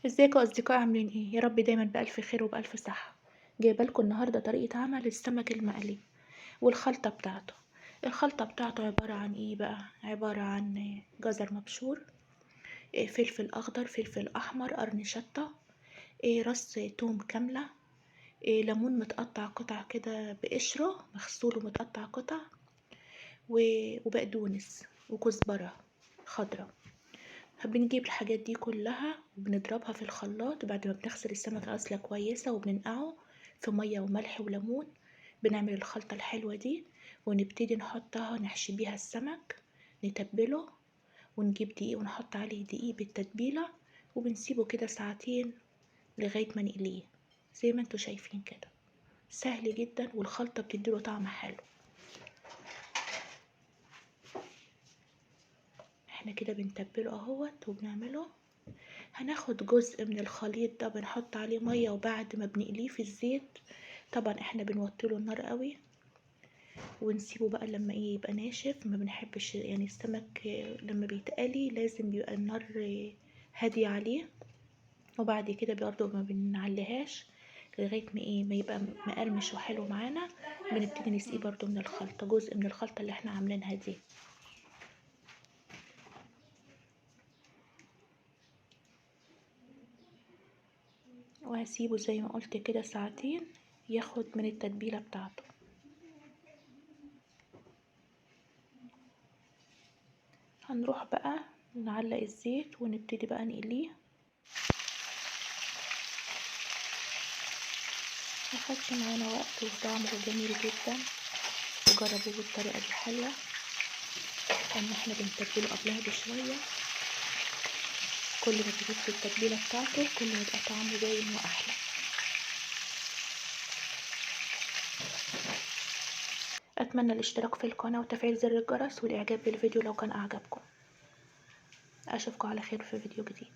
ازيكم يا اصدقائي، عاملين ايه؟ يا رب دايما بالف خير وبالف صحة. جايبه لكم النهارده طريقه عمل السمك المقلي والخلطه بتاعته. الخلطة بتاعته عبارة عن ايه بقى؟ عبارة عن جزر مبشور، فلفل اخضر، فلفل احمر، قرن شطه، راس توم كاملة، ليمون متقطع قطع كده بقشره مغسول ومتقطع قطع، وبقدونس وكزبره خضراء. بنجيب الحاجات دي كلها وبنضربها في الخلاط بعد ما بنغسل السمك غسلة كويسة وبننقعه في مية وملح وليمون. بنعمل الخلطة الحلوة دي ونبتدي نحطها، نحشي بيها السمك، نتبله ونجيب دقيق ونحط عليه دقيق بالتتبيلة، وبنسيبه كده ساعتين لغاية ما نقليه زي ما انتوا شايفين كده. سهل جدا والخلطة بتديله طعم حلو. احنا كده بنتبله اهوت وبنعمله. هناخد جزء من الخليط ده بنحط عليه مية، وبعد ما بنقليه في الزيت طبعا احنا بنوطيله النار قوي ونسيبه بقى لما يبقى ناشف. ما بنحبش السمك لما بيتقلي لازم بيبقى النار هادية عليه، وبعد كده برضه ما بنعليهاش لغاية ما ما يبقى مقرمش وحلو معانا. بنبتدي نسقيه برضه من الخلطة، جزء من الخلطة اللي احنا عاملينها دي. وهسيبه زي ما قلت كده ساعتين ياخد من التتبيلة بتاعته. هنروح بقى نعلق الزيت ونبتدي بقى نقليه. ما خدش معانا وقت وطعمه جميل جدا، وجربوه بالطريقة دي حلوة لان احنا بنتبله قبلها بشوية. كل ما تزيد التتبيلة بتاعته كل ما يبقى طعمه باين واحلى. اتمنى الاشتراك في القناة وتفعيل زر الجرس والاعجاب بالفيديو لو كان اعجبكم. اشوفكم على خير في فيديو جديد.